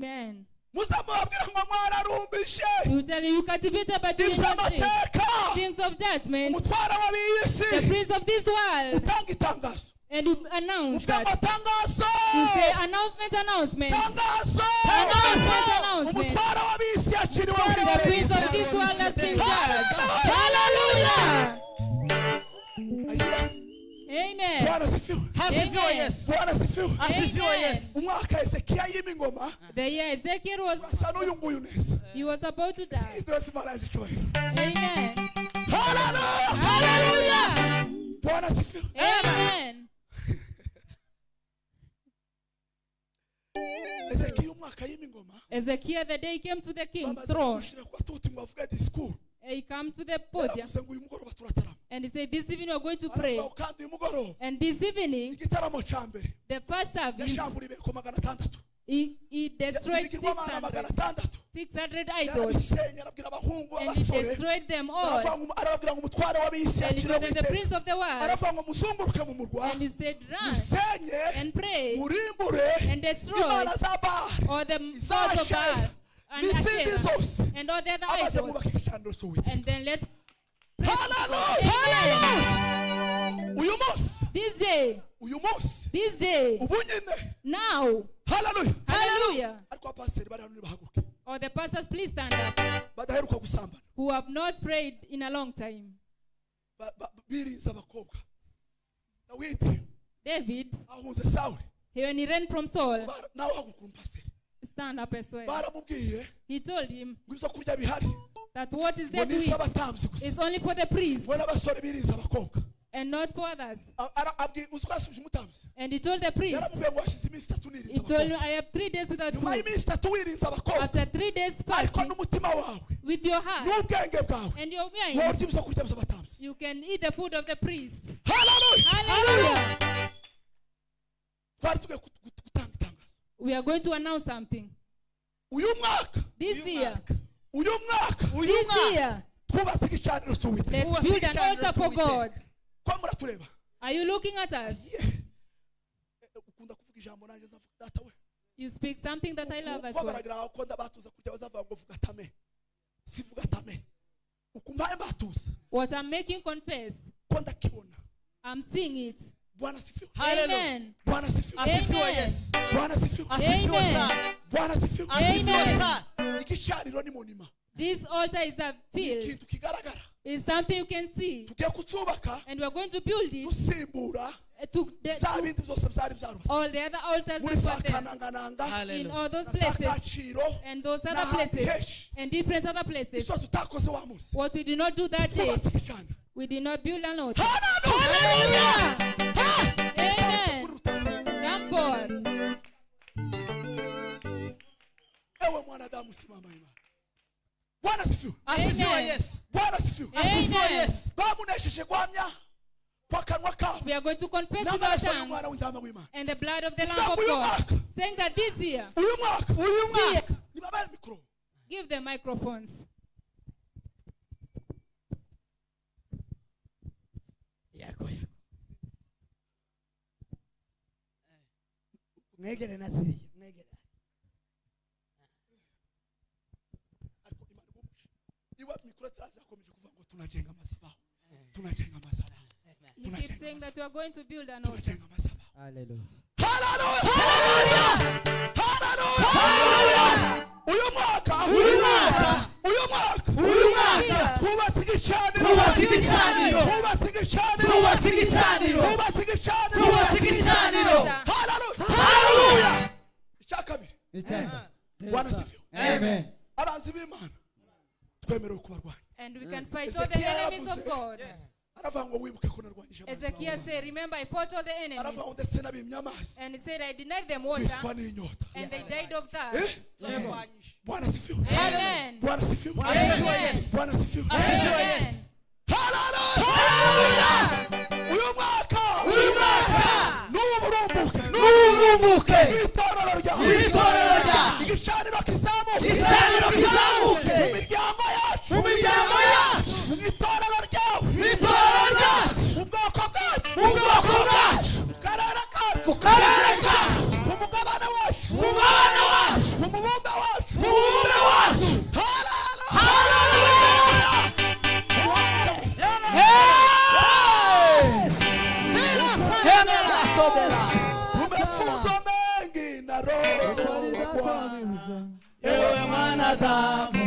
Amen. Muzamubabwira ngo mwararumbije. You tell you cultivated, but you did not take. Iby'amateka. Things of judgment, Umutwara w'ab'iyi the si. prince of this world, Utanga itangazo. and you announce Uvuga ngo that. tangazo. You say announcement, announcement. Tangazo. Announcement, announcement. Umutwara w'ab'isi yakiriwe The prince w'iteka. of this world has been judged. Hallelujah. Amen. Bwana asifiwe. Asifiwe Amen. Yesu. Bwana asifiwe. Asifiwe Amen. Yesu. Umwaka Hezekiya yima ingoma The year Ezekiel was, asa n'uyu nguyu neza. he was about to die. Idresi Imana yaje icyubahiro. Amen. Hallelujah. Hallelujah. Bwana asifiwe. Amen. Hezekiya umwaka yima ingoma Ezekiel, the day he came to the king's bamaze throne, kumushyira ku gatuti ngo avuge disikuru. he came to the podium Yaravuze ngo uyu mugoroba turatarama. and he said, this evening we are going to pray. Aravuga ngo kandi uyu mugoroba And this evening, igitaramo cya mbere the first service, yashambura ibeko 600. he destroyed Ibigirwamana 600. 600 idols. Yarabishenye arabwira abahungu And he b'abasore. destroyed them all. Arababwira ngo umutware w'ab'isi And he yakiriwe told them, the w'iteka. prince of the world. Aravuga ngo muzunguruke mu murwa. And he said, run Musenye and pray murimbure and destroy imana za Baali all the gods of Baal and n'izindi Asherah zose and all the other amaze idols. mwubaka igicaniro cy'Uwiteka. And then let's Hallelujah! Amen. Uyu munsi, This day, uyu munsi, this day, ubu nyine. now, Hallelujah! hallelujah. Ariko abapasiteri bari hano nibahaguruke. Or the pastors, please stand up, Badaheruka gusambana. who have not prayed in a long time. Birinze abakobwa. Dawidi David, ahunze Sawuli. when he ran from Saul, Nawe haguruka umupasiteri. stand up as well. Baramubwiye He told him ngo ibyo kurya bihari that what is ngo there to ni eat iby'abatambyi gusa. is only for the priest Ngo n'abasore birinze abakobwa. and not for others. Uzi ko yasubije umutambyi? And he told the priest, Yaramubwiye ngo hashize iminsi itatu nirinze he told him, abakobwa. I have 3 days without Nyuma food. y'iminsi itatu wirinze abakobwa. After 3 days Ariko fasting n'umutima wawe with your heart n'ubwenge bwawe and your mind, worya ibyo kurya by'abatambyi. you can eat the food of the priest. Hallelujah! Hallelujah. Twari tugiye gutanga itangazo. We are going to announce something. Uyu mwaka, This year, uyu mwaka this year, twubatse igicaniro cy'Uwiteka. let's build an altar for God. Ko muratureba? Are you looking at us? Yeah. Ukunda kuvuga ijambo nanjye nzavuga data we. You speak something that I love as Ko well. baragira ko ndabatuza kurya bazavuga ngo vuga tame. Sivuga tame. Ukumpaye mbatuza. What I'm making confess, Ko ndakibona. I'm seeing it. Bwana asifiwe. Amen. Bwana asifiwe. Asifiwe Amen. Yesu. Bwana asifiwe. Asifiwe Amen. sana. Bwana asifiwe. Asifiwe Amen. sana. Igicaniro ni munima. This altar is a field. Ikintu kigaragara. It's something you can see. Tugiye kucyubaka And we're going to build it dusimbura to, the, za to bindi byose byari byarubatse. all the other altars Muri that za were there. Kanangananga, In all those na za places Kaciro, and those other n'ahandi places henshi. and different other places. Icyo tutakoze wa munsi. What we did not do that day, Twubatse igicaniro. we did not build an altar. Hallelujah! Hallelujah! Amen. Kuri rutare. Come forward. Ewe mwanadamu simama imara. Bwana asifiwe. Asifiwe Amen. Yesu. Bwana asifiwe. Asifiwe Amen. Yesu. Bamunesheje guhamya kwa kanwa kabo We are going to confess with our n'amaraso tongues y'umwana w'intama w'Imana. and the blood of the Lamb of Uyu God, mwaka, saying that this year, uyu mwaka, uyu mwaka nibabaye mikoro. give them microphones. Yako yako. Mwegere na ziriya, mwegere. Ariko Imana igumugishe. Iwa mikoro itaraza yakomeje kuvuga ngo tunajenga mazabahu. Tunajenga mazabahu. He keeps saying that we are going to build an altar. Tunajenga mazabahu. Hallelujah. Hallelujah! Hallelujah! Hallelujah! Uyu mwaka, uyu mwaka, uyu mwaka, uyu mwaka twubatse igicaniro, Twubatse igicaniro. twubatse igicaniro, Twubatse igicaniro. twubatse igicaniro, Twubatse igicaniro. Hallelujah! Hallelujah! Icya kabiri, Bwana asifiwe. Amen. Abanzi b'Imana twemerewe kubarwanya. And we can fight all the enemies of God. Aravuga ngo wibuke ko narwanyije abanzi Ezekiel bawe. said, remember, I fought all the enemies. Aravuga ngo ndetse n'abimye amazi And he said, I denied them water, bicwa n'inyota. and they died of thirst. Eh? Bwana asifiwe. Amen. Bwana asifiwe. Asifiwe Yesu. Bwana asifiwe. Asifiwe Amen. Yesu. Hallelujah! Uyu mwaka, Uyu mwaka n'uburumbuke, n'uburumbuke itorero ryawe, Itorero ryawe. igicaniro kizamuke, Igicaniro kizamuke. mu miryango yacu, Mu miryango yacu. mu itorero ryawe, Mu itorero ryacu. mu bwoko bwacu, Mu bwoko bwacu. mu karere kacu, Mu karere kacu. ku mugabane wacu, Ku mugabane wacu. ku mubumbe Sobela. Tumefunzwa mengi na Roho wa Bwana. Ewe mwanadamu.